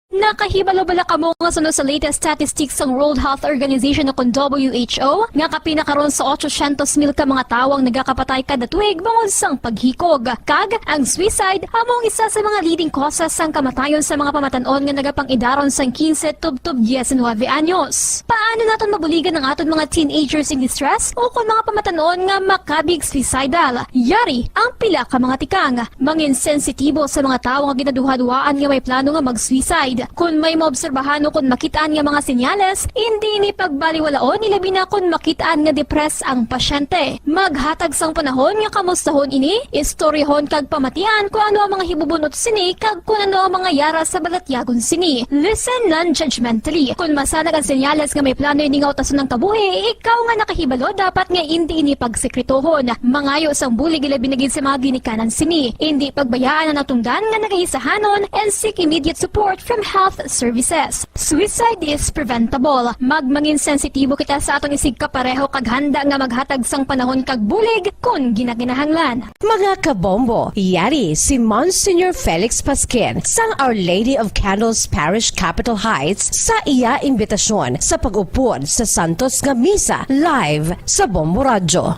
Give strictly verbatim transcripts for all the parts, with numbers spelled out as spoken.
Nakahibalo bala kamo nga suno sa latest statistics sang World Health Organization o kon W H O, nga kapin na karon sa otsosyentos mil ka mga tawo ang nagakapatay kada tuig bangod sang paghikog? Kag ang suicide amo ang isa sa mga leading causes sang kamatayon sa mga pamatan-on nga nagapang-idaron sang quince tubtob diecinuebe anyos. Paano naton mabuligan ang aton mga teenagers in distress o kon mga pamatan-on nga makabig suicidal? Yari ang pila ka mga tikang. Mangin sensitibo sa mga tawo nga ginaduhaduhaan nga may plano nga mag-suicide. Kon may maobserbahan o kon makit-an nga mga senyales, indi ini pagbaliwalaon, ilabi na kon makit-an nga depressed ang pasyente. Maghatag sang panahon nga kamustahon ini, istoryahon kag pamatian kon ano ang mga hibubunot sini kag kon ano ang mga yara sa balatyagon sini. Listen non-judgmentally. Kon masanag ang senyales nga may plano ini nga utason ang kabuhi, ikaw nga nakahibalo dapat nga indi ini pagsekretohon. Mangayo sang bulig, ilabi na gid sa mga ginikanan sini. Indi pagbayaan ang natungdan nga nagaisahanon and seek immediate support from health services. Suicide is preventable. Magmangin sensitibo kita sa aton isigkapareho kag handa nga maghatag sang panahon kag bulig kon ginakinahanglan. Mga kabombo, yari si Monsignor Felix Pasquin sang Our Lady of Candles Parish, Capitol Heights, sa iya imbitasyon sa pag-upod sa santos nga misa live sa Bombo Radyo.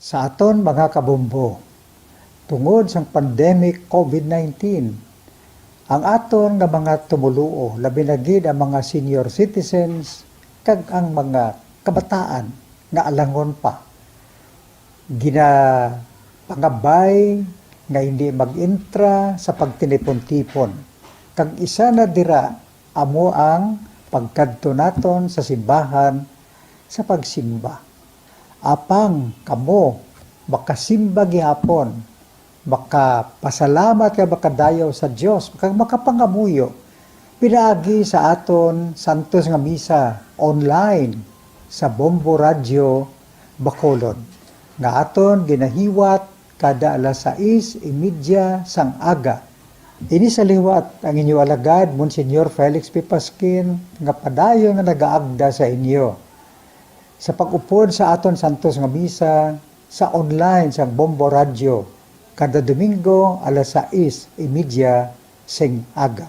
Sa aton mga kabombo, tungod sang pandemic COVID nineteen, ang aton nga mga tumoluo, labi na gid ang mga senior citizens kag ang mga kabataan nga alangon pa, ginapangabay nga hindi mag-intra sa pagtinipon-tipon, kag isa na dira amo ang pagkadto naton sa simbahan sa pagsimba. Apang kamo makasimba gihapon, makapasalamat kag makadayaw sa Dios, kag makapangamuyo pinaagi sa aton santos nga misa online sa Bombo Radyo Bacolod, nga aton ginahiwat kada alas sais y media sang aga. Ini sa liwat ang inyo alagad, Monsignor Felix P. Pasquin, nga padayon nga nagaagda sa inyo sa pag-upod sa aton santos nga misa sa online sang Bombo Radyo kada Domingo alas sais y media sing aga.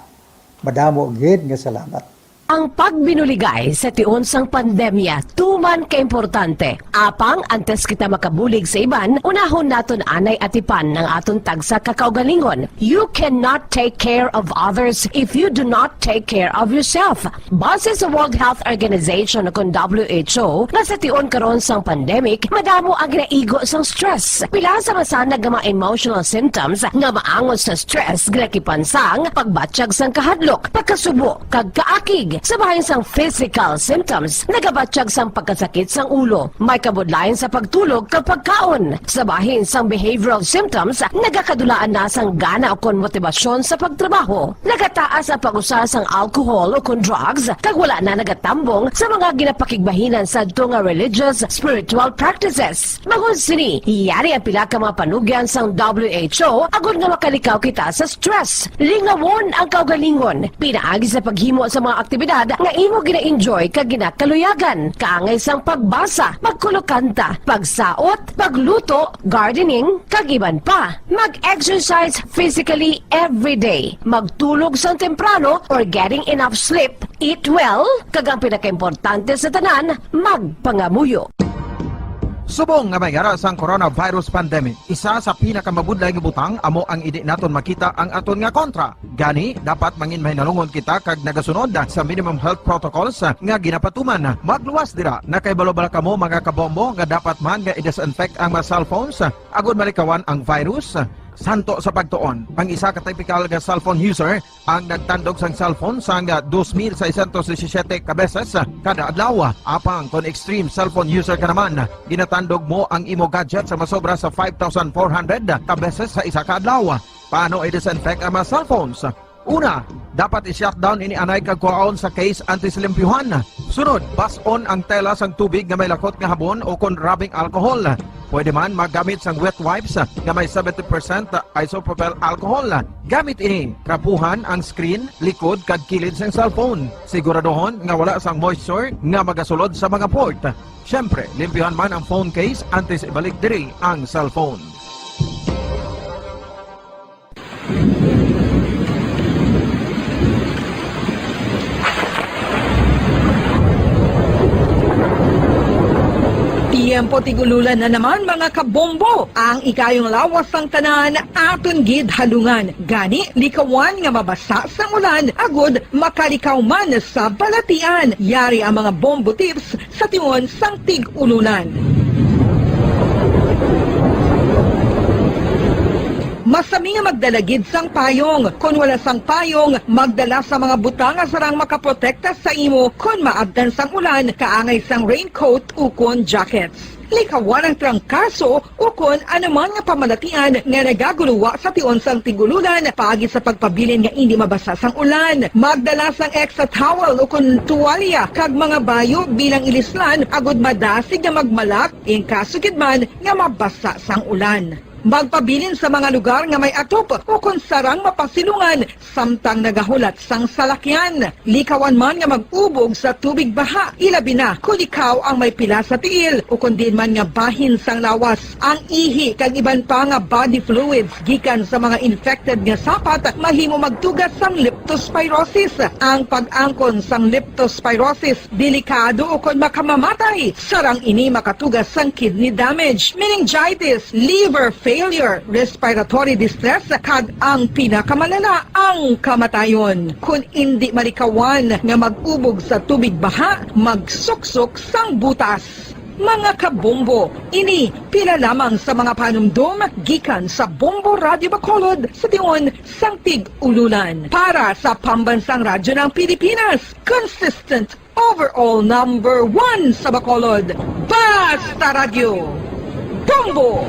Madamo gid nga salamat. Ang pagbinuligay sa tion sang pandemya tuman kaimportante. Apang antes kita makabulig sa iban, unahon naton anay atipan ang aton tagsa ka kaugalingon. You cannot take care of others if you do not take care of yourself. Base sa World Health Organization o kon W H O, nga sa tion karon sang pandemic, madamo ang ginaigo sang stress. Pila sa masanag nga mga emotional symptoms nga maangot sa stress ginakipan sang pagbatyag sang kahadlok, pagkasubo, kag kaakig. Sa bahin sang physical symptoms, nagabatyag sang pagkasakit sang ulo, may kabudlayan sa pagtulog kag pagkaon. Sa bahin sang behavioral symptoms, nagakadulaan na sang gana ukon motibasyon sa pagtrabaho. Nagataas ang pag-usa sang alcohol ukon drugs, kag wala na nagatambong sa mga ginapakigbahinan sadto nga religious, spiritual practices. Bangod sini, yari ang pila ka mga panugyan sang W H O agod nga makalikaw kita sa stress. Lingawon ang kaugalingon. Pinaagi sa paghimo sa mga aktibidad nga imo gina-enjoy kag ginakaluyagan, kaangay sang pagbasa, pagkulokanta, pagsaot, pagluto, gardening, kag iban pa. Mag-exercise physically every day. Magtulog sang temprano or getting enough sleep. Eat well, kag ang pinakaimportante sa tanan, magpangamuyo. Subong nga may yara sang coronavirus pandemic, isa sa pinakamabudlay nga butang amo ang indi naton makita ang aton nga kontra. Gani, dapat mangin mahinalungon kita kag nagasunod sa minimum health protocols nga ginapatuman. Magluwas dira, nakahibalo bala kamo, mga kabombo, nga dapat man nga i-disinfect ang mga cellphones agod malikawan ang virus? Santo sa pagtuon, ang isa ka typical nga cellphone user ang nagtandog sang cellphone sang dos mil seiscientos disisiete ka beses kada adlaw. Apang kon extreme cellphone user ka naman, ginatandog mo ang imo gadget sa masobra sa five thousand four hundred ka beses sa isa ka adlaw. Paano i-disinfect ang mga cellphones? Una, dapat i-shutdown ini anay kag kuhaon sa case antes limpyuhan. Sunod, bas-on ang tela sang tubig nga may lakot nga habon o kon rubbing alcohol. Pwede man maggamit sang wet wipes nga may seventy percent isopropyl alcohol. Gamit ini, trapuhan ang screen, likod, kag kilid sang cellphone. Siguraduhon nga wala sang moisture nga magasulod sa mga port. Siyempre, limpyuhan man ang phone case antes ibalik diri ang cellphone. Tig-ululan na naman, mga kabombo. Ang ikayong lawas sang tanan aton gid halungan. Gani, likawan nga mabasa sang ulan agud makalikaw man sa balatian. Yari ang mga bombo tips sa tion sang tig-ululan. Masami nga magdala gid sang payong. Kon wala sang payong, magdala sa mga butang nga sarang makaprotekta sa imo kon maabtan sang ulan, kaangay sang raincoat ukon jackets. Likawan ang trangkaso ukon anuman nga pamalatian nga nagaguluwa sa tion sang tig-ululan paagi sa pagpabilin nga indi mabasa sang ulan. Magdala sang extra towel ukon tuwalya kag mga bayo bilang ilislan agud madasig nga magmalak in kaso gid man nga mabasa sang ulan. Magpabilin sa mga lugar nga may atop ukon sarang mapasilungan samtang nagahulat sang salakyan. Likawan man nga mag-ubog sa tubig baha, ilabi na kon ikaw ang may pila sa tiil ukon diin man nga bahin sang lawas. Ang ihi kag iban pa nga body fluids gikan sa mga infected nga sapat mahimo magtuga sang leptospirosis. Ang pag-angkon sang leptospirosis delikado ukon makamamatay. Sarang ini makatuga sang kidney damage, meningitis, liver failure, respiratory distress, kag ang pinakamalala, ang kamatayon. Kon indi malikawan nga mag-ubog sa tubig baha, magsuksok sang butas. Mga kabombo, ini pila lamang sa mga panumdom gikan sa Bombo Radyo Bacolod sa tion sang tig-ululan. Para sa Pambansang Radyo ng Pilipinas, consistent overall number one sa Bacolod. Basta Radyo, Bombo!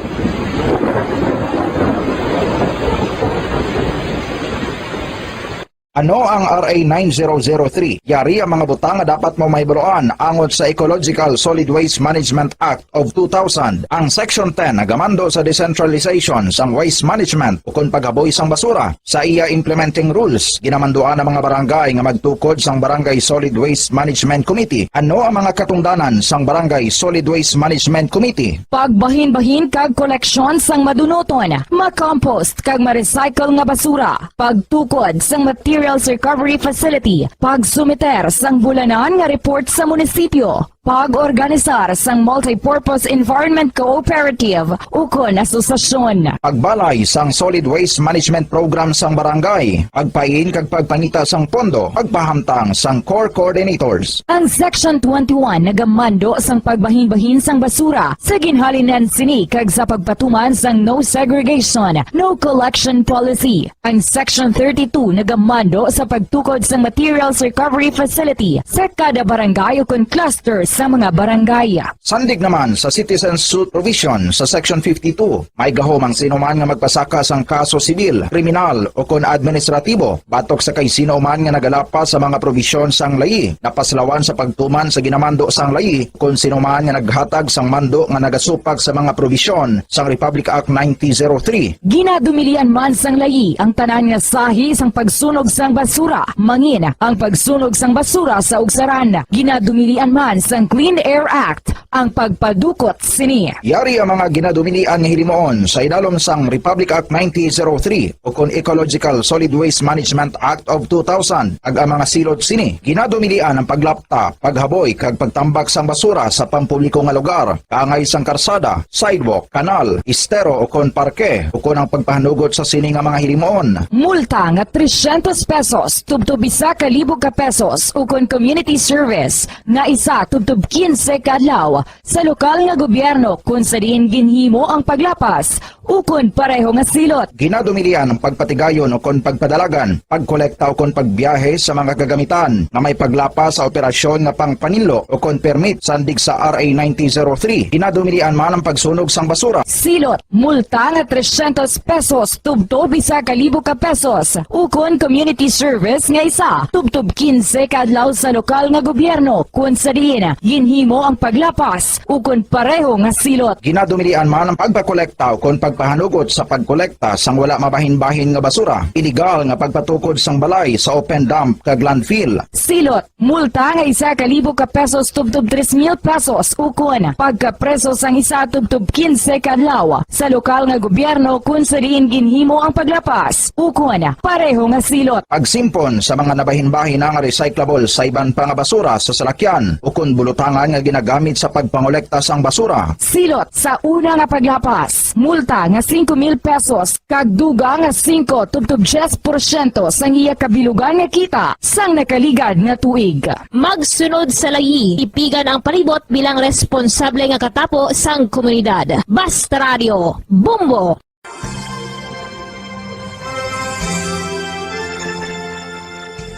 Ano ang R A nine zero zero three? Yari ang mga butang nga dapat mo mahibaluan angot sa Ecological Solid Waste Management Act of two thousand. Ang Section ten nagamando sa decentralization sang waste management ukon paghaboy sang basura. Sa iya implementing rules, ginamanduan ang mga barangay nga magtukod sang Barangay Solid Waste Management Committee. Ano ang mga katungdanan sang Barangay Solid Waste Management Committee? Pagbahinbahin kag koleksyon sang madunuton, makompost kag ma-recycle nga basura, pagtukod sang materials recovery facility, pagsumiter sang bulanan nga report sa munisipyo, pag-organisar sang multipurpose environment cooperative ukon asosasyon. Pagbalay sang solid waste management program sang barangay, pagpain kag pagpangita sang pondo, pagpahamtang sang core coordinators. Ang Section twenty-one nagamando sang pagbahinbahin sang basura sa ginhalinan sini kag sa pagpatuman sang no segregation, no collection policy. Ang Section thirty-two nagamando sa pagtukod sang materials recovery facility sa kada barangay ukon cluster sa mga barangay. Sandig naman sa citizen suit provision sa Section fifty-two, may gahom ang sino man nga magpasaka sang kaso sibil, kriminal, ukon administratibo batok sa kay sino man nga nagalapas sa mga probisyon sang layi, napaslawan sa pagtuman sa ginamando sang layi, kon sino man nga naghatag sang mando nga nagasupak sa mga probisyon sang Republic Act nineteen zero three. Ginadumilian man sang layi ang tanan nga sahi sang pagsunog sang basura, mangin ang pagsunog sang basura sa ugsaran. Ginadumilian man sang Clean Air Act ang pagpadukot sini. Yari ang mga ginadumilian nga hilimuon sa idalom sang Republic Act nineteen zero three ukon Ecological Solid Waste Management Act of two thousand, kag ang mga silot sini. Ginadumilian ang paglapta, paghaboy, kag pagtambak sang basura sa pampubliko nga lugar, kaangay sang karsada, sidewalk, kanal, estero, ukon parke, ukon ang pagpahanugot sa sini nga mga hilimuon. Multa nga trescientos pesos tubtob isa ka libo ka pesos, ukon community service nga isa tubtob quince ka adlaw sa lokal nga gobyerno kon sa diin ginhimo ang paglapas ukon pareho nga silot. Ginadumilian ang pagpatigayon ukon pagpadalagan, pagkolekta ukon pagbiyahe sa mga kagamitan nga may paglapas sa operasyon nga pangpaninlo ukon permit sandig sa R A nineteen zero three. Ginadumilian man ang pagsunog sang basura. Silot, multa nga trescientos pesos tubtob isa ka libo ka pesos, ukon community service nga isa tubtob quince ka adlaw sa lokal nga gobyerno, kon sa diin ginhimo ang paglapas ukon pareho nga silot. Ginadumilian man ang pagpakolekta ukon pag Pahanugot sa pagkolekta sang wala mabahin-bahin nga basura, iligal nga pagpatukod sang balay sa open dump kag landfill. Silot, multa nga isa ka libo ka pesos tubtob tres mil pesos, ukon pagkapreso sang isa tubtob kinse ka adlaw sa lokal nga gobyerno kon sa diin ginhimo ang paglapas, ukon pareho nga silot. Pagsimpon sa mga nabahin-bahin nga recyclable sa iban pa nga basura sa salakyan ukon bulutangan nga ginagamit sa pagpangolekta sang basura. Silot sa una nga paglapas, multa nga singko mil pesos kag dugang nga singko tubtob diyes porsyento sang iya kabilugan nga kita sang nakaligad nga tuig. Magsunod sa layi, tipigan ang palibot bilang responsable nga katapo sang komunidad. Basta Radio, Bombo!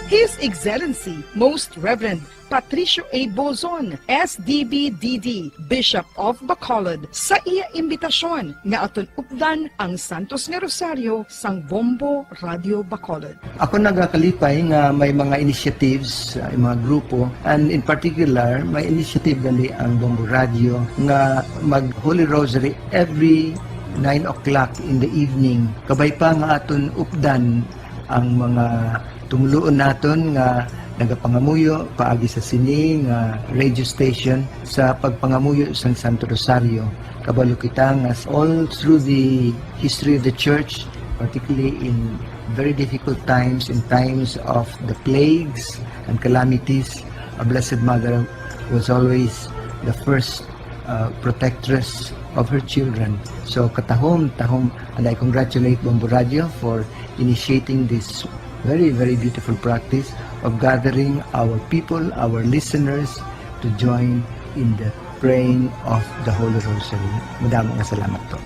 His Excellency Most Reverend Patricio A. Bozon, S D B D D, Bishop of Bacolod, sa iya imbitasyon nga aton updan ang Santos nga Rosaryo sang Bombo Radio Bacolod. Ako nagakalipay nga may mga initiatives, uh, mga grupo, and in particular, may initiative gali ang Bombo Radio nga mag Holy Rosary every nine o'clock in the evening. Kabay pa nga aton updan ang mga tumuluon naton nga nagapangamuyo paagi sa sini nga radio station sa pagpangamuyo sang Santo Rosario. Kabalo kita nga all through the history of the church, particularly in very difficult times, in times of the plagues and calamities, our Blessed Mother was always the first uh, protectress of her children. So katahom, tahom, and I congratulate Bombo Radio for initiating this very, very beautiful practice of gathering our people, our listeners, to join in the praying of the Holy Rosary. Madamo nga salamat po.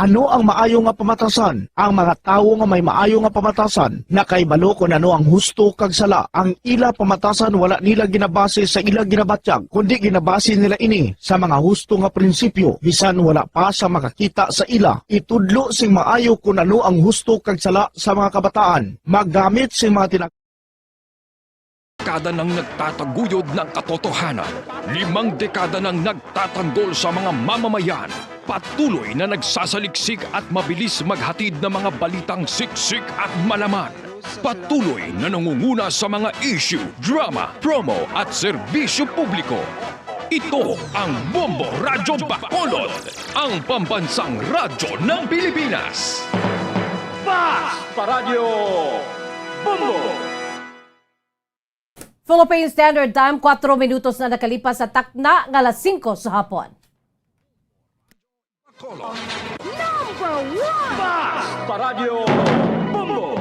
Ano ang maayo nga pamatasan? Ang mga tawo nga may maayo nga pamatasan nakahibalo kon ano ang husto kag sala. Ang ila pamatasan wala nila ginabase sa ila ginabatyag, kundi ginabase nila ini sa mga husto nga prinsipyo, bisan wala pa sa makakita sa ila. Itudlo sing maayo kon ano ang husto kag sala sa mga kabataan. Maggamit sing mga tinag- Dekada nang nagtataguyod ng katotohanan, limang dekada nang nagtatanggol sa mga mamamayan, patuloy na nagsasaliksik at mabilis maghatid ng mga balitang siksik at malaman. Patuloy na nangunguna sa mga issue, drama, promo at serbisyo publiko. Ito ang Bombo Radyo Bacolod, ang pambansang radyo ng Pilipinas. Basta Radyo Bombo! Philippine Standard Time, kwatro minutos na nakalipas sa takna nga alas singko sa hapon. Number one! Basta Radyo Bombo!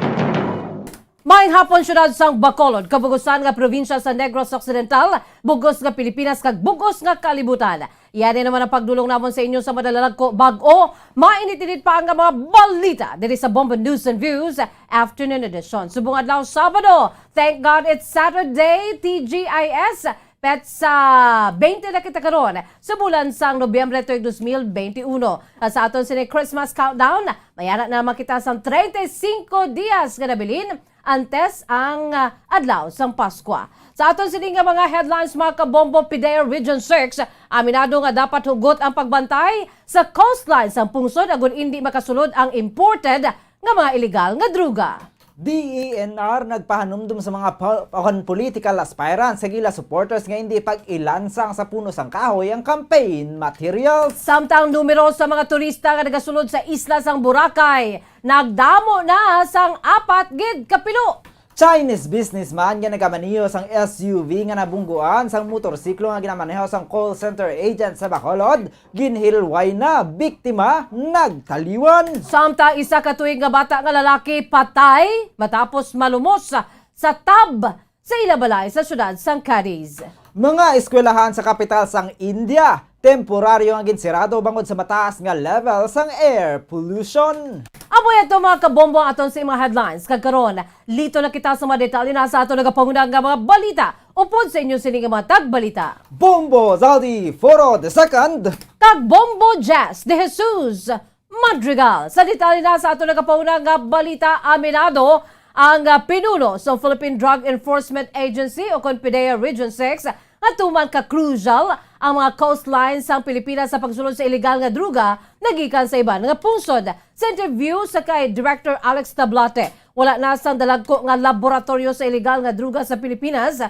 Maayong hapon, siyudad sang Bacolod, kabugusan nga probinsya sa Negros Occidental, bugos nga Pilipinas, kag bugos nga kalibutan. Yan naman ang pagdulong namon sa inyo sa madala lang ko bag-o, mainit-init pa ang mga balita diri sa Bombo News and Views Afternoon Edition. Subong adlaw, Sabado. Thank God it's Saturday, T G I S. Petsa twenty na kita karon sa bulan sang Nobyembre tuig dos mil benti uno. Sa aton sini Christmas countdown, mayara na naman kita sang treinta y cinco dias nga nabilin antes ang, ah, adlaw sang Paskwa. Sa aton sini nga mga headlines, mga kabombo, PDEA Region six aminado nga dapat hugot ang pagbantay sa coastline sang pungsod agud indi makasulod ang imported nga mga iligal nga droga. D E N R nagpahanumdom sa mga po-, kon political aspirants kag ila supporters nga indi pag-ilansang sa puno sang kahoy ang campaign materials. Samtang numero sa mga turista nga nagasulod sa isla sang Boracay nagdamo na sang apat gid ka pilo. Chinese businessman nga nagamaneho sang S U V nga nabungguan sang motorsiklo nga ginamaneho sang call center agent sa Bacolod, ginhilway na, biktima nagtaliwan. Samtang isa ka tuig nga bata nga lalaki patay matapos malumos sa tub sa ila balay sa siyudad sang Cadiz. Mga eskwelahan sa kapital sang India, temporaryo nga ginsirado bangod sa mataas nga level sang air pollution. Amo ato, mga kabombo, ang aton sa mga headlines. Kag karon, lito na kita sa mga detalye na sa aton nagapanguna nga mga balita. Upod sa inyo sini nga mga tagbalita, Bombo Zaldi Foro the second kag Bombo Jazz de Jesus Madrigal. Sa detalye na sa aton nagapauna nga balita, aminado ang, ah, pinuno sa Philippine Drug Enforcement Agency o kon PDEA Region six Nga tuman ka crucial ang mga coastline sang Pilipinas sa pagsulod sa iligal nga droga nagikan sa iban nga pungsod. Sa interview sa kay Director Alex Tablate, wala na sang dalagko nga laboratoryo sa iligal nga droga sa Pilipinas.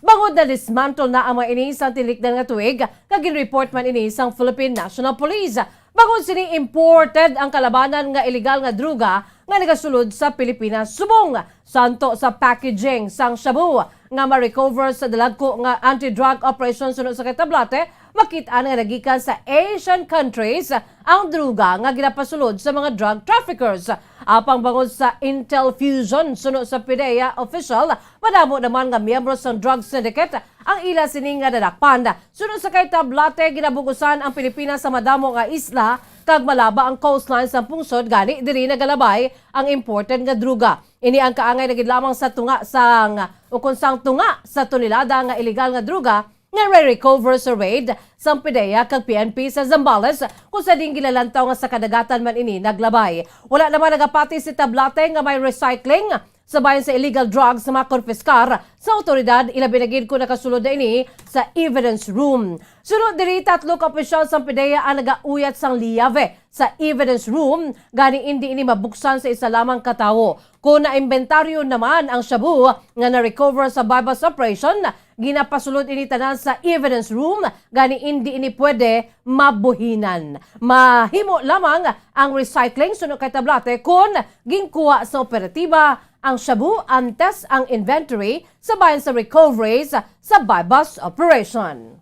Bangod na dismantle na ang mga ini sang tinikdan nga tuig, nga ginreport man ini sang Philippine National Police. Bangod sini, imported ang kalabanan nga iligal nga droga nga nagasulod sa Pilipinas, subong santo sa packaging sang shabu nga ma-recover sa dalagko nga anti-drug operation suno sa kay Tablate, makit-an nga nagikan sa Asian countries ang droga nga ginapasulod sa mga drug traffickers. Apang bangod sa Intel Fusion, suno sa PDEA official, madamo naman nga miyembro sang drug syndicate ang ila sini nga nadakpan. Suno sa kay Tablate, ginabugusan ang Pilipinas sa madamo nga isla kag malaba ang coastline sang pungsod, gani diri nagalabay ang imported nga droga. Ini ang kaangay na gid lamang sa tunga sang, ukon sang tunga sa tonelada nga iligal nga droga nga re-recover sa raid sang PDEA kag P N P sa Zambales, kung sa diin ginalantaw nga sa kadagatan man ini naglabay. Wala naman nagapati si Tablate nga may recycling sa bahin sa illegal drugs sa mga konpiskar sa awtoridad, ilabi na gid kung nakasulod na ini sa evidence room. Suno diri, tatlo ka opisyal sang PDEA ang nagauyat sang liyave sa evidence room, gani indi ini mabuksan sa isa lamang ka tawo. Kung naimbentaryo naman ang shabu nga na-recover sa buy-bust operation, ginapasulod ini tanan sa evidence room, gani indi ini pwede mabuhinan. Mahimo lamang ang recycling, suno kay Tablate, kon ginkuha sa operatiba ang shabu antes ang inventory sa bahin sa recoveries sa buy-bust operation.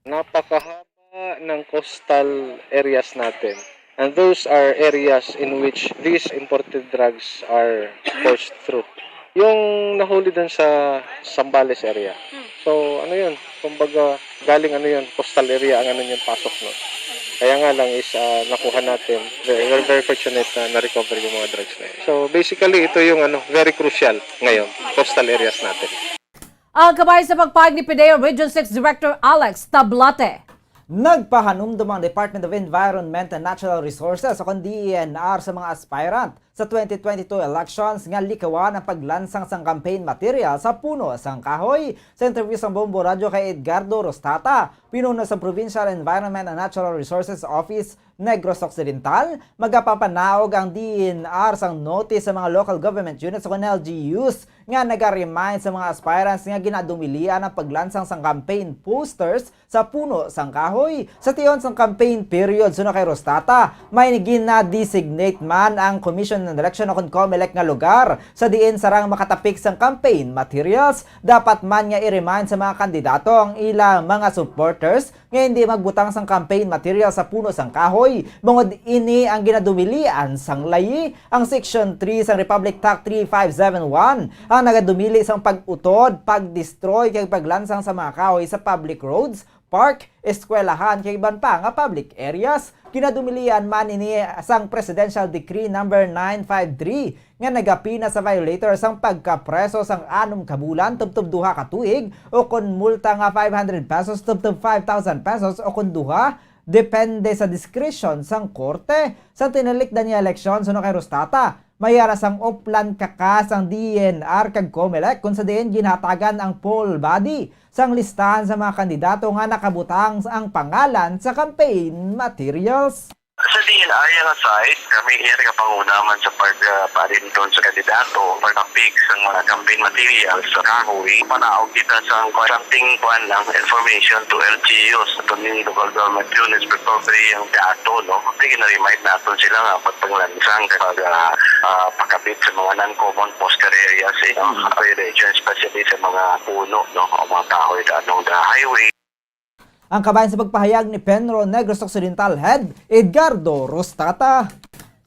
Napakahaba ng coastal areas natin. And those are areas in which these imported drugs are forced through. Yung nahuli dun sa Zambales area. So, ano yun? Kumbaga, galing ano yun, coastal area ang ano yun, pasok nun. Kaya nga lang is ah, nakuha natin. Very, we're very fortunate na na-recover yung mga drugs na yun. So, basically, ito yung ano, very crucial ngayon, coastal areas natin. Ang kabahin sa pagpahayag ni PDEA Region six Director Alex Tablate. Nagpahanumdom ang Department of Environment and Natural Resources o kon D E N R sa mga aspirant sa twenty twenty-two elections nga likawan ang paglansang sang campaign material sa puno sang kahoy. Sa interview sang Bombo Radyo kay Edgardo Rostata, pinuno sa Provincial Environment and Natural Resources Office, Negros Occidental, magapapanaog ang D E N R sang notice sa mga local government units o L G Us nga naga-remind sa mga aspirants nga ginadumilian ang paglansang sang campaign posters sa puno sang kahoy. Sa tion sang campaign period, suno kay Rostata, may gina-designate man ang Commission on Election o kon COMELEC nga lugar sa diin sarang makatapik sang campaign materials. Dapat man nga i-remind sa mga kandidato ang ila mga supporters nga hindi magbutang sang campaign material sa puno sang kahoy, bangod ini ang ginadumilian sang layi. Ang Section three sang Republic Act three five seven one ang nagadumili sang pag-utod, pag-destroy, kag paglansang sa mga kahoy sa public roads, park, eskwelahan, kag iban pa nga public areas. Ginadumilian man ini sang Presidential Decree Number nine five three nga nagapina sa violator sang pagkapreso sang anom ka bulan tubtob duha ka tuig o kon multa nga five hundred pesos tubtob five thousand pesos o kon duha, depende sa diskresyon sang korte. Sa tinalikdan nga eleksyon, suno kay Rostata, may ara sang uplan ka ka sang D E N R kag COMELEC, kung sa diin ginhatagan ang poll body sang listahan sa mga kandidato nga nakabutang ang pangalan sa campaign materials. Sa D E N R, iya nga side, kami iya nagapanguna man sa pag, ah, paalimton sa kandidato, pagtapik sa mga campaign materials sa kahoy. Panaog kita sa something, kuan lang, information to L G Us, to the local government units, recovery ang dato, no? Kaya gina-remind naton sila nga pagpanglansang, pag, ah, ah, pakabit sa mga non-common poster areas, eh, no? Violation, especially sa mga puno, no? O mga kahoy sa atong the highway. Ang kabahin sa pagpahayag ni Penro Negros Occidental Head Edgardo Rostata.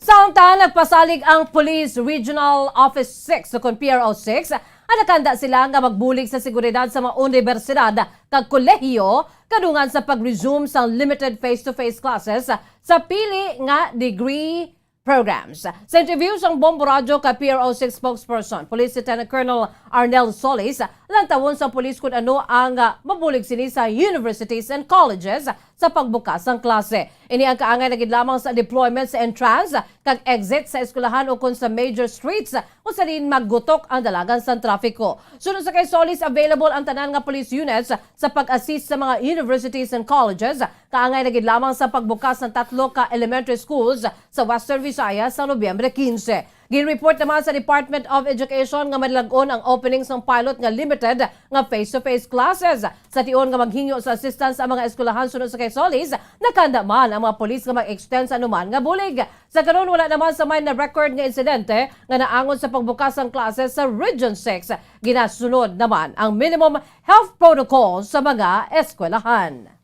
Samtang nagpasalig ang Police Regional Office six o kon P R O six, nga nakahanda sila nga magbulig sa seguridad sa mga unibersidad kag kolehiyo kadungan sa pag-resume sa limited face-to-face classes sa pili nga degree programs. Sa interview sang Bombo Radyo kay P R O six spokesperson, Police Lieutenant Colonel Arnel Solis, lantawon sang pulis kun ano ang, ah, mabulig sini sa universities and colleges sa pagbukas sang klase. Ini ang kaangay na gid lamang sa deployment sa entrance kag exit sa eskwelahan ukon sa major streets, kung sa diin maggutok ang dalagan sang trapiko. Suno sa kay Solis, available ang tanan nga police units sa pag-assist sa mga universities and colleges. Kaangay na gid lamang sa pagbukas ng tatlo ka elementary schools sa Western Visayas sa Nobyembre quince. Gin-report naman sa Department of Education nga malilag-on ang opening sang pilot nga limited nga face-to-face classes. Sa tion nga maghingyo sa assistance ang mga eskwelahan suno sa kay Solis, nakahanda man ang mga pulis nga mag-extend sa anuman nga bulig. Sa karon, wala naman sa may na-record nga insidente nga naangot sa pagbukas sang klase sa Region six. Ginasunod naman ang minimum health protocol sa mga eskwelahan.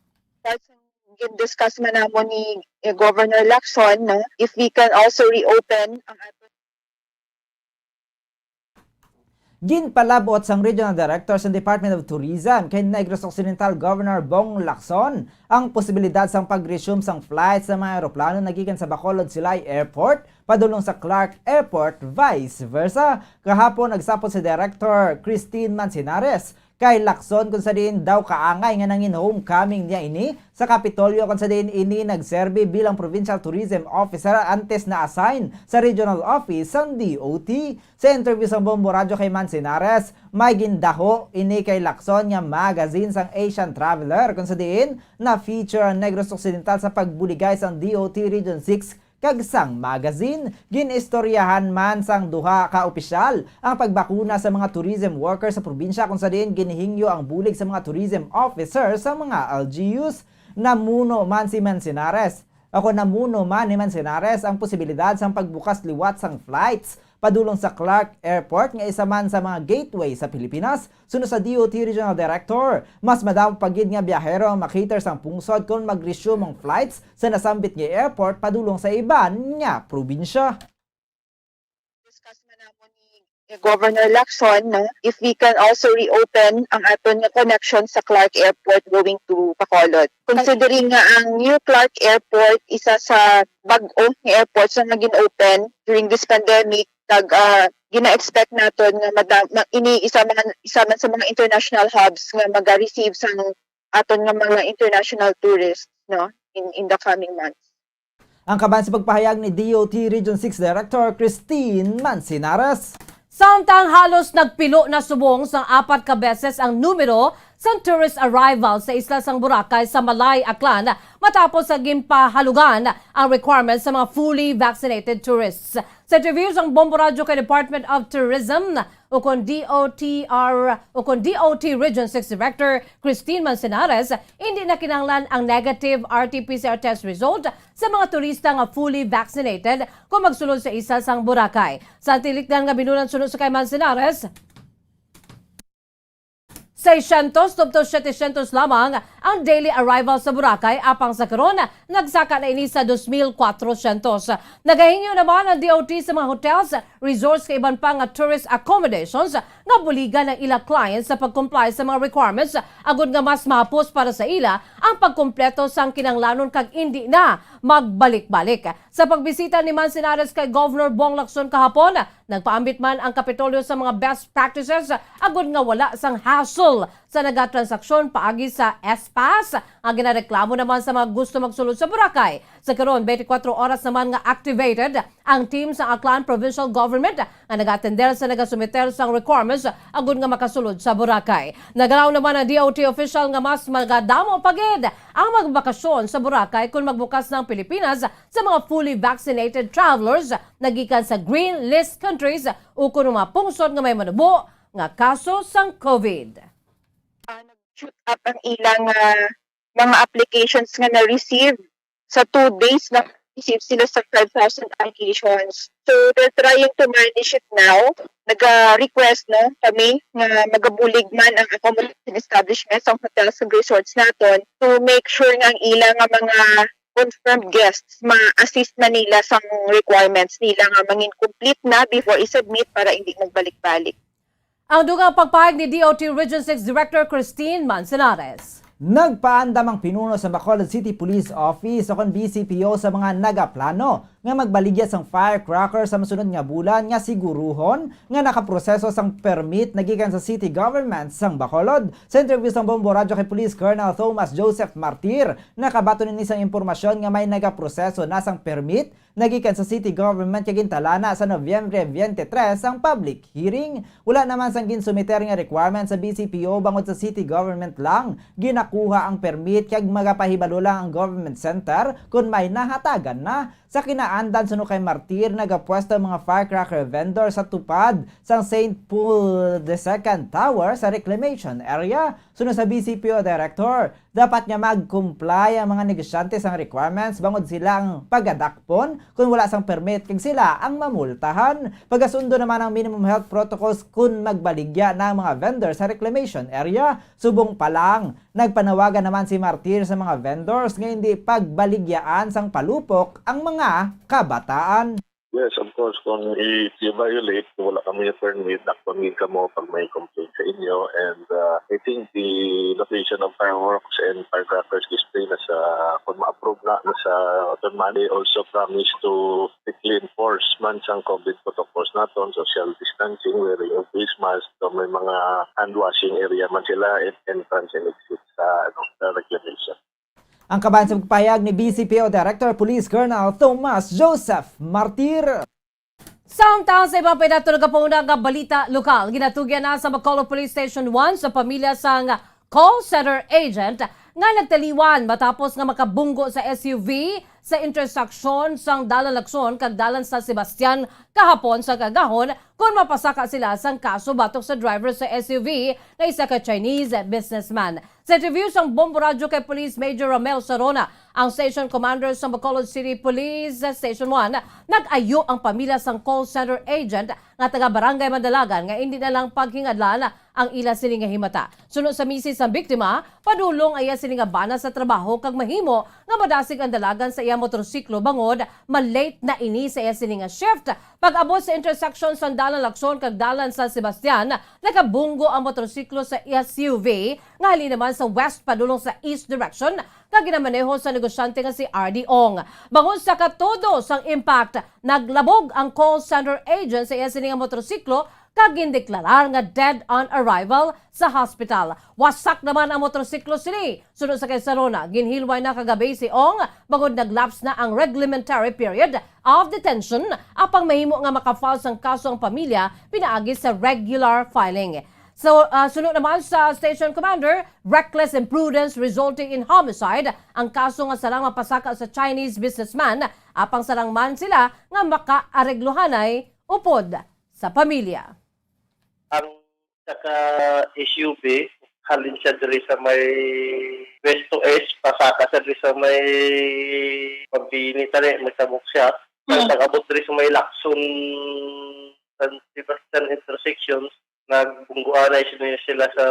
Gin-discuss man namo ni, eh, Governor Lacson, no, if we can also reopen ang ato. Ginpalabot sang Regional Director sa Department of Tourism kay Negros Occidental Governor Bong Lacson ang posibilidad sang pag-resume sang flight sa mga eroplano nagikan sa Bacolod Silay Airport padulong sa Clark Airport, vice versa. Kahapon, nagsapot si Director Christine Mancinares kay Lacson kung sa diin daw kaangay nga nangin homecoming niya ini sa Kapitolyo, kung sa diin ini nagserbi bilang Provincial Tourism Officer antes na-assign sa Regional Office sang D O T. Sa interview sang Bombo Radyo kay Mancinares, may gindaho ini kay Lacson nga magazine sang Asian Traveler, kung sa diin na-feature ang Negros Occidental sa pagbuligay sang D O T Region six kag sang magazine. Gin-istoryahan man sang duha ka opisyal ang pagbakuna sa mga tourism worker sa probinsya, kung sa diin ginhingyo ang bulig sa mga tourism officer sa mga L G Us. Namuno man si Mancinares, ako, namuno man ni Mancinares ang posibilidad sang pagbukas liwat sang flights padulong sa Clark Airport, nga isa man sa mga gateway sa Pilipinas. Suno sa D O T Regional Director, mas madamo pa gid nga biyahero ang makater sang pungsod kon mag-resume ang flights sa nasambit nga airport padulong sa iban nga probinsya. Discuss man namo ni, eh, Governor Lacson, no, if we can also reopen ang aton nga connection sa Clark Airport going to Bacolod. Considering nga ang new Clark Airport isa sa bag-o nga airports nga gin-open during this pandemic, kag, ah, gina-expect naton nga madam-, ma-, ini isa man, isa man sa mga international hubs nga maga-receive sang aton nga mga international tourists, no, in, in the coming months. Ang kaban sa pagpahayag ni D O T Region six Director Christine Mancinares. Samtang halos nagpilo na subong sang apat ka beses ang numero sang tourist arrival sa isla sang Boracay sa Malay, Aklan, matapos sa ginpahalugan ang requirements sa mga fully vaccinated tourists. Sa interview sang Bombo Radyo kay Department of Tourism, ukon D O T R, ukon D O T Region six Director Christine Mancinares, hindi na kinahanglan ang negative R T P C R test result sa mga turista nga fully vaccinated kung magsulod sa isla sang Boracay. Sa tilikdan nga binulan suno sa kay Mancinares, seiscientos tubtob setecientos lamang ang daily arrival sa Boracay, apang sa karon, nagsaka na ini sa dos mil cuatrocientos. Nagahingyo naman ang D O T sa mga hotels, resorts, kag iban pa nga tourist accommodations nga buligan ang ila clients sa pag-comply sa mga requirements, agud nga mas mahapos para sa ila ang pagkumpleto sang kinahanglanon kag indi na magbalik-balik. Sa pagbisita ni Mancinares kay Governor Bong Lacson kahapon, nagpaambit man ang Kapitolyo sa mga best practices agud nga wala sang hassle sa nagatransaksyon paagi sa S-Pass nga ginareklamo naman sa mga gusto magsulod sa Boracay. Sa karon, twenty-four oras naman nga activated ang team sa Aklan Provincial Government nga nagaatender sa nagasumiter sang requirements agud nga makasulod sa Boracay. Nagalaw naman ang D O T official nga mas magadamo pa gid ang magbakasyon sa Boracay kon magbukas na ang Pilipinas sa mga fully vaccinated travelers nagikan sa green list countries ukon mga pungsod nga may manubo nga kaso sang COVID. Ah, nag-shoot up ang ilang, ah, mga applications nga na-receive. Sa two days, na-receive sila sa five thousand applications. So, they're trying to manage it now. Naga-request, no, kami nga magabulig man ang accommodation establishment sa hotels and resorts naton to make sure nga ang ila nga mga confirmed guests ma-assist na nila sa requirements nila nga mangin complete na before i-submit para hindi magbalik-balik. Ang dugang pagpahayag ni D O T Region six Director Christine Mancinares. Nagpaandam ang pinuno sa Bacolod City Police Office o kon B C P O sa mga nagaplano nga magbaligya sang firecracker sa masunod nga bulan nga siguruhon nga nakaproseso sang permit nagikan sa city government sang Bacolod. Sa interview sang Bombo Radyo kay Police Colonel Thomas Joseph Martir, nakabaton ini sang impormasyon nga may nagaproseso na sang permit nagikan sa city government kag gintalana sa Nobyembre twenty-three ang public hearing. Wala naman sang ginsumiter nga requirement sa B C P O bangod sa city government lang ginakuha ang permit kag magapahibalo lang ang government center kon may nahatagan na. Sa kinaandan, suno kay Martir, nagapwesto ang mga firecracker vendor sa tupad sang Saint Paul the Second Tower sa reclamation area. Suno sa B C P O director, dapat nga mag-comply ang mga negosyante sang requirements bangod sila ang pagadakpon kon wala sang permit kag sila ang mamultahan. Pagasundo naman ang minimum health protocols kon magbaligya na ang mga vendor sa reclamation area. Subong pa lang, nagpanawagan naman si Martir sa mga vendors nga hindi pagbaligyaan sang palupok ang mga kabataan. Yes, of course, kung if you violate, kung wala kami permit, dakpon gid kamo pag may complaint sa inyo. And uh, I think the location of fireworks and firecrackers display na sa, kung ma-approve na, na sa autonomy, also promise to strictly enforce man sang COVID protocols naton, social distancing, wearing of face mask, so may mga hand washing area man sila, en- entrance and exit sa, ano, sa reclamation. Ang kabahin sa pagpahayag ni B C P O Director Police Colonel Thomas Joseph Martir. Samtang sa iba pa nato nagapauna nga balita lokal, ginatugyan na sa Bacolod Police Station one sa pamilya sang call center agent nga nagtaliwan matapos nga makabunggo sa S U V sa interseksyon sang Dalan Lacson kag Dalan San Sebastian kahapon sa kaagahon, kon mapasaka sila sang kaso batok sa driver sa S U V nga isa ka Chinese businessman. Sa interview sang Bombo Radyo kay Police Major Romel Sarona, ang station commander sang Bacolod City Police Station one, nag-ayo ang pamilya sang call center agent nga taga Barangay Mandalagan nga indi na lang paghingadlan ang ila sini nga himata. Suno sa misis sang biktima, padulong ang iya sini nga bana sa trabaho kag mahimo nga madasig ang dalagan sa iya motorsiklo bangod ma-late na ini sa iya sini nga shift. Pag-abot sa intersection sang Dalan Lacson kag Dalan San Sebastian, nakabunggo ang motorsiklo sa S U V nga halin naman sa west padulong sa east direction nga ginamaneho sa negosyante nga si R D Ong. Bangod sa katudo sang impact, naglabog ang call center agent sa iya sini nga motorsiklo kag gindeklarar nga dead on arrival sa hospital. Wasak naman ang motorsiklo sini. Suno sa kay Sarona, ginhilway na kagabi si Ong bangod nag-lapse na ang reglementary period of detention, apang mahimo nga maka-file sang kaso ang pamilya pinaagi sa regular filing. So, ah, suno naman sa station commander, reckless imprudence resulting in homicide ang kaso nga sarang mapasaka sa Chinese businessman, apang sarang man sila nga makaareglohanay upod sa pamilya. Ang saka S U V, halin siya diri sa may west to east, pasaka siya diri sa may Pambini, tani, may tabok siya. Ang Mm. pag-abot diri sa may Lacson, San Sebastian intersection, nagbungguanay sila, sila sa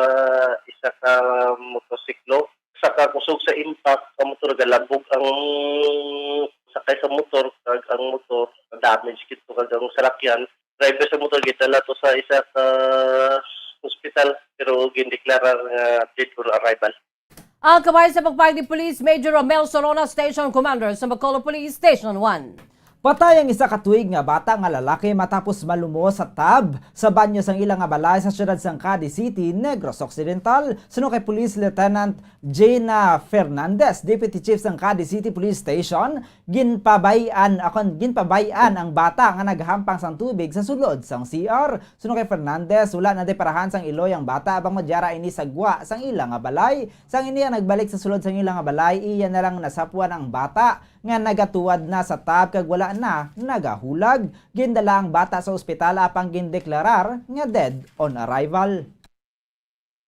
isa ka motorsiklo. Sa kakusog sa impact, ang motor galabog ang sakay sa motor, kag ang motor damage gid to, kag ang salakyan, driver sa motor gidala to sa isa ka hospital, pero gindeklarar nga dead on arrival. Ang kabahin sa pagpahayag ni Police Major Romel Sorona, Station Commander sa Bacolod Police Station one. Patay ang isa ka tuig nga bata nga lalaki matapos malumos sa tub sa banyo sang ila nga balay sa siyudad sang Cadiz City, Negros Occidental. Suno kay Police Lieutenant Jena Fernandez, Deputy Chief sang Cadiz City Police Station, ginpabay-an, akon, ginpabay-an ang bata nga naghampang sang tubig sa sulod sang C R. Suno kay Fernandez, wala nadiparahan sang iloy ang bata bangod yara ini sa gwa sang ila nga balay. Sang ini ang nagbalik sa sulod sang ila nga balay, iya na lang nasapwan ang bata nga nagatuwad na sa tub kag wala na nagahulag. Gindala ang bata sa ospital apang gindeklarar nga dead on arrival.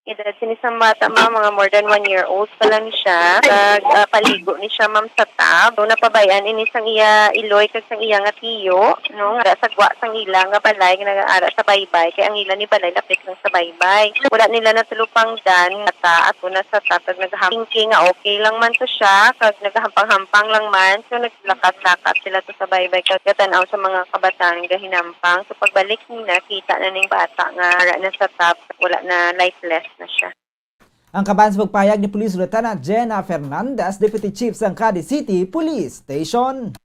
Edad sini sang bata, ma'am, mga more than one year old pa lang siya. Kag, ah, paligo ni siya, ma'am, sa tub. So, napabay-an ini sang iya iloy kag sang iya nga tiyo, no, nga ara sa gwa sang ila nga balay nga nag-ara sa baybay, kay ang ila ni balay lapit lang sa baybay. Wala nila natulupangdan, bata ato na sa tub, kag naghahamping nga okay lang man to siya, kag nagahampang-hampang lang man. So, naglakat-lakat sila to sa baybay, kag gatan-aw sa mga kabataan nga gahinampang. So, pagbalik nila, kita na ning bata nga ara na sa tub, wala na, lifeless na siya. Ang kabahin sa pagpahayag ni Police Lieutenant Jena Fernandez, Deputy Chief sang Cadiz City Police Station.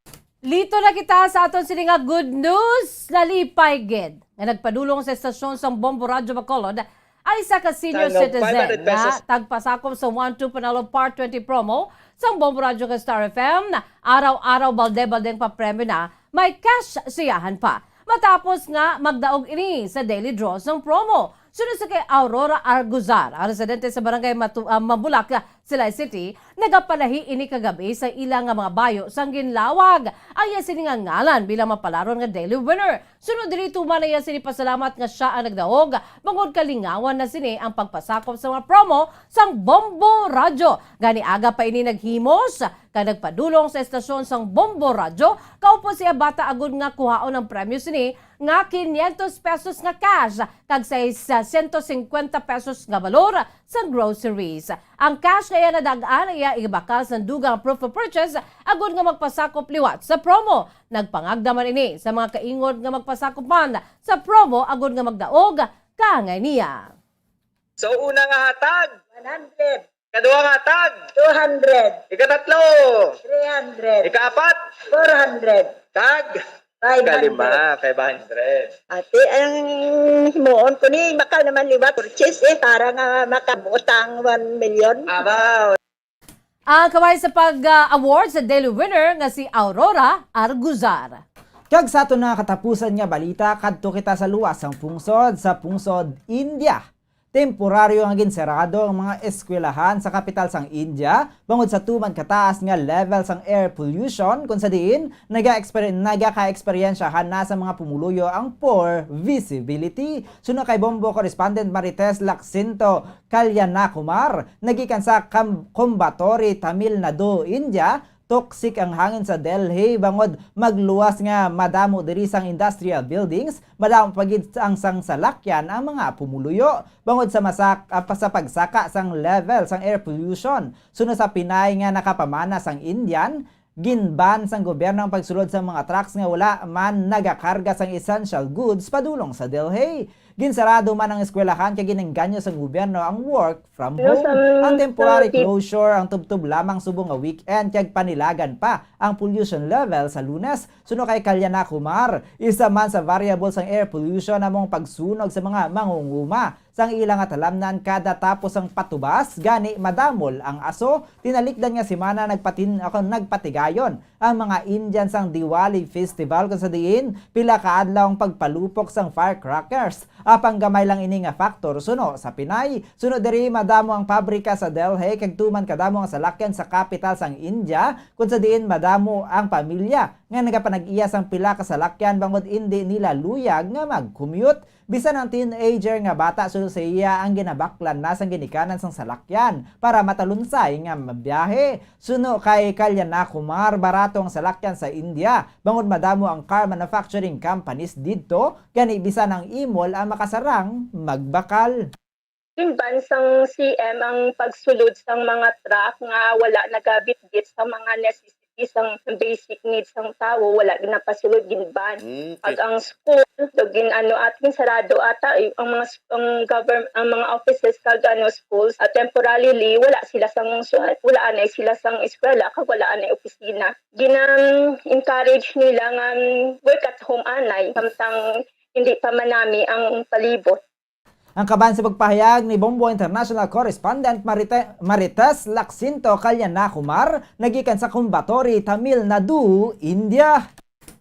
Lito na kita sa aton sini nga good news. Nalipay gid nga nagpadulong sa estasyon sang Bombo Radyo Bacolod ang isa ka senior Tangong citizen five hundred pesos. Nga tagpasakop sa One Two Panalo Part twenty promo sang Bombo Radyo kag Star F M. Araw-araw, balde-balde ang papremyo na, may cash sa iyahan pa. Matapos nga magdaog ini sa daily draw sang promo, suno sa kay Aurora Arguzar, ang residente sa barangay Matu-, ah, Mabulak, Silay City, nagapalahi ini kagabi sa ila nga mga bayo sang ginlawag ang iya sini nga ngalan bilang mapalaron nga daily winner. Sunod diri, tuman na iya sini pasalamat nga sia ang nagdaog, bangod kalingawan na sini ang pagpasakop sa mga promo sang Bombo Radyo. Gani aga pa ini naghimos kag nagpadulong sa estasyon sang Bombo Radyo, kaupod sa iya bata agud nga kuhaon ang premyo sini nga quinientos pesos nga cash kag seiscientos cincuenta pesos nga balor sang groceries. Ang cash nga iya nadag-an iya ibakal sang dugang proof of purchase agud nga magpasakop liwat sa promo. Nagpangagda man ini sa mga kaingon nga magpasakop man sa promo agud nga magdaog kaangay niya. So, una nga hatag, one hundred. Kaduha nga hatag, two hundred. Ikatatlo, three hundred. Ikaapat, four hundred. Kag five hundred. Kalima, five hundred. Ate, ang himuon ko ni, baka naman liwat purchase eh, para nga makabutang one million. Abaw. Ang kamay sa pag-award sa daily winner nga si Aurora Arguzar. Kag sa aton nga katapusan nga balita, kadto kita sa luwas sang pungsod, sa pungsod India. Temporaryo nga ginsarado ang mga eskwelahan sa kapital sang India bangod sa tuman kataas nga level sang air pollution, kung sa diin naga-eksper-, nagaka-eksperyensyahan na sa mga pumuluyo ang poor visibility. Suno kay Bombo correspondent Marites Laxinto Kalyanakumar, nagikan sa Kam-, Coimbatore, Tamil Nadu, India, toxic ang hangin sa Delhi bangod magluwas nga madamo diri sang industrial buildings, madamo pa gid ang sang salakyan ang mga pumuluyo. Bangod sa masak-, ah, pa-, sa pagsaka sang level sang air pollution, suno sa Pinay nga nakapamana sang Indian, gin-ban sang gobyerno ang pagsulod sang mga trucks nga wala man nagakarga sang essential goods padulong sa Delhi. Ginsarado man ang eskwelahan kay ginengganyo sang gobyerno ang work from Pero home. Sa Ang temporary Philippines closure ang tubtob lamang subong nga weekend kag panilagan pa ang pollution level sa Lunes. Suno kay Kalyana Kumar, isa man sa variable sang air pollution amo ang pagsunog sa mga mangunguma sang ila nga talamnan kada tapos ang patubas, gani madamol ang aso. Tinalikdan nga semana nagpatin-, ako, nagpatigayon ang mga Indian sang Diwali Festival, kung sa diin pila ka adlaw ang pagpalupok sang firecrackers. Apang gamay lang ini nga faktor suno sa Pinay. Suno diri, madamo ang pabrika sa Delhi, kag tuman kadamo ang salakyan sa kapital sang India, kung sa diin madamo ang pamilya nga nagapanag-iya sang pila ka salakyan bangod indi nila luyag nga mag-commute. Bisan ang teenager nga bata suno sa iya ang ginabaklan na sang ginikanan sang salakyan para matalunsay nga mabiyahe. Suno kay Kalyana Kumar, barato ang salakyan sa India bangod madamo ang car manufacturing companies didto, gani bisan ang imol ang makasarang magbakal. Ginban sang C M ang pagsulod sang mga truck nga wala nagabitbit sa mga necessities, ang basic needs sang tawo, wala ginapasulod, ginban. Mm, okay. Pag ang school, do gin-, ano, at ginsarado ata, eh, ang mga s-, ang govern-, ang mga offices kag, ano, schools, ah, temporarily, wala sila sang, wala anay sila sang eskwela, kag wala anay opisina. Gina-encourage nila nga, mm, work at home anay, samtang hindi pa manami ang palibot. Ang kaban sa pagpahayag ni Bombo International Correspondent Marite-, Marites Laxinto Kalyana Kumar, nagikan sa Coimbatore, Tamil Nadu, India.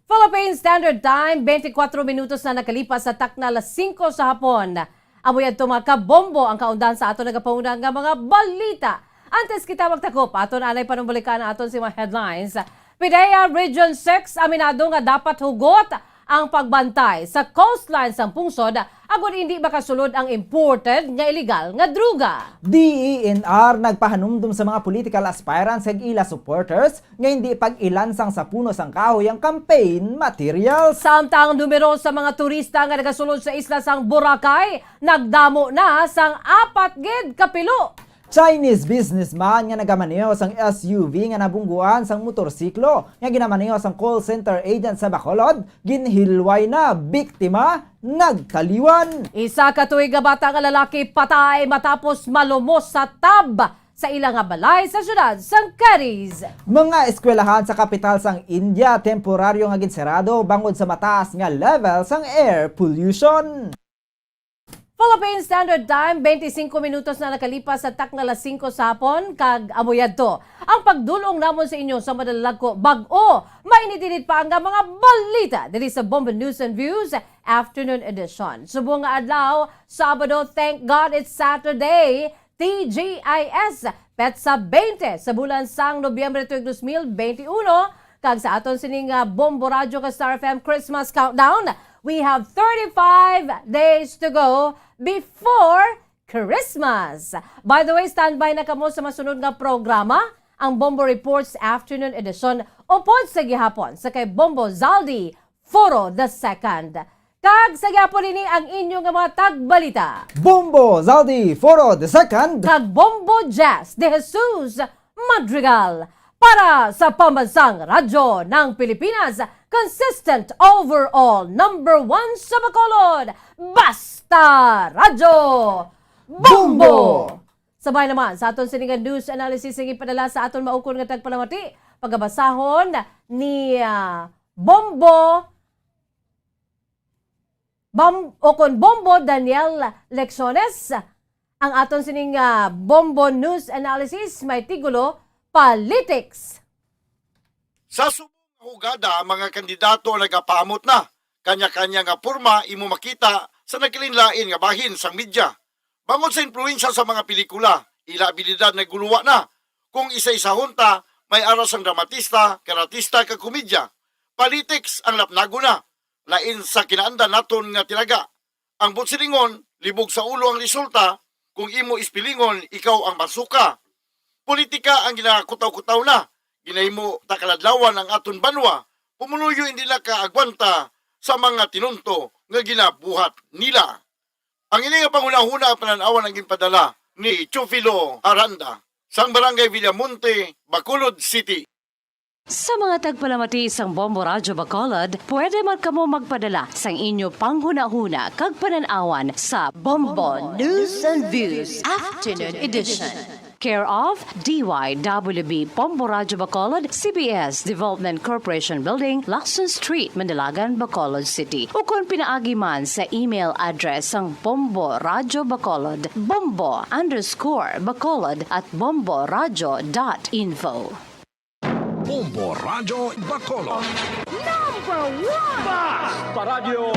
Philippine Standard Time, twenty-four minutos na nakalipas sa takna alas singko sa hapon. Amo yadto, mga kabombo, ang kaundan sa aton nagapauna nga mga balita. Antes kita magtakop, aton anay panumbalikan ang aton si mga headlines. PDEA Region six aminado nga dapat hugot ang pagbantay sa coastline sang pungsod agud hindi makasulod ang imported nga iligal nga droga. D E N R nagpahanumdom sa mga political aspirants kag ila supporters nga hindi pag-ilansang sa puno sang kahoy ang campaign materials. Samtang numero sa mga turista nga nagasulod sa isla sang Boracay nagdamo na sang apat gid ka pilo. Chinese businessman nga nagamaneho sang S U V nga nabungguan sang motorsiklo nga ginamaneho sang call center agent sa Bacolod, ginhilway na, biktima, nagtaliwan. Isa ka tuig nga bata nga lalaki patay matapos malumos sa tub sa ila nga balay sa siyudad sang Cadiz. Mga eskwelahan sa kapital sang India temporaryo nga ginsarado bangod sa mataas nga level sang air pollution. Philippine Standard Time, twenty-five minutos na nakalipas sa takna alas singko sa hapon, kag amo yadto ang pagdul-ong namon sa inyo sa madalagko bag-o, mainit-init pa nga mga balita diri sa Bombo News and Views Afternoon Edition. Subong nga adlaw, Sabado, thank God it's Saturday, T G I S, petsa twenty sa bulan sang Nobyembre tuig dos mil benti uno, kag sa aton sining, ah, Bombo Radyo kag Star F M Christmas Countdown, we have thirty-five days to go before Christmas. By the way, standby na kamo sa masunod nga programa, ang Bombo Reports Afternoon Edition, upod sa gihapon sa kay Bombo Zaldi Foro the second. Kag sa gihapon ini ang inyo nga mga tagbalita. Bombo Zaldi Foro the second. Kag Bombo Jazz de Jesus Madrigal. Para sa Pambansang Radyo ng Pilipinas, consistent overall number one sa Bacolod, Basta Radyo Bombo! Bombo! Sabay naman sa aton sini nga news analysis nga ipadala sa aton maukon nga tagpalamati, pagabasahon ni, ah, Bombo, Bam-, o kon Bombo Daniel Lecciones. Ang aton sining, ah, Bombo News Analysis may tigulo, Politics. Sa subong nga hugada, ang mga kandidato nagapaamot na. Kanya-kanya nga porma imo makita sa nagkalainlain nga bahin sang media. Bangod sa impluwensya sa mga pelikula, ila abilidad naguluwa na. Kung isa-isahon ta, may ara sang dramatista, karatista, kag komedya. Politics ang lapnagon na, lain sa kinaandan naton nga tinaga. Ang butsilingon, libog sa ulo ang resulta, kung imo ispilingon, ikaw ang masuka. Politika ang ginakutaw-kutaw na, ginahimo ta kaladlawan ang aton banwa, pumuluyo hindi na kaagwanta sa mga tinunto nga ginabuhat nila. Ang ini nga panghunahuna ang panan-awan ang ginpadala ni Teofilo Aranda sang Barangay Villamonte, Bacolod City. Sa mga tagpalamati sang Bombo Radyo Bacolod, pwede man kamo magpadala sang inyo panghunahuna kag panan-awan sa Bombo News and Views Afternoon Edition. Care of D Y W B Bombo Radyo Bacolod, C B S Development Corporation Building, Lacson Street, Mandalagan, Bacolod City. Ukon pinaagi man sa email address sang Bombo Radyo Bacolod, bombo underscore bacolod at bombo radyo dot info. Bombo Radyo Bacolod. Number one! Basta Radyo!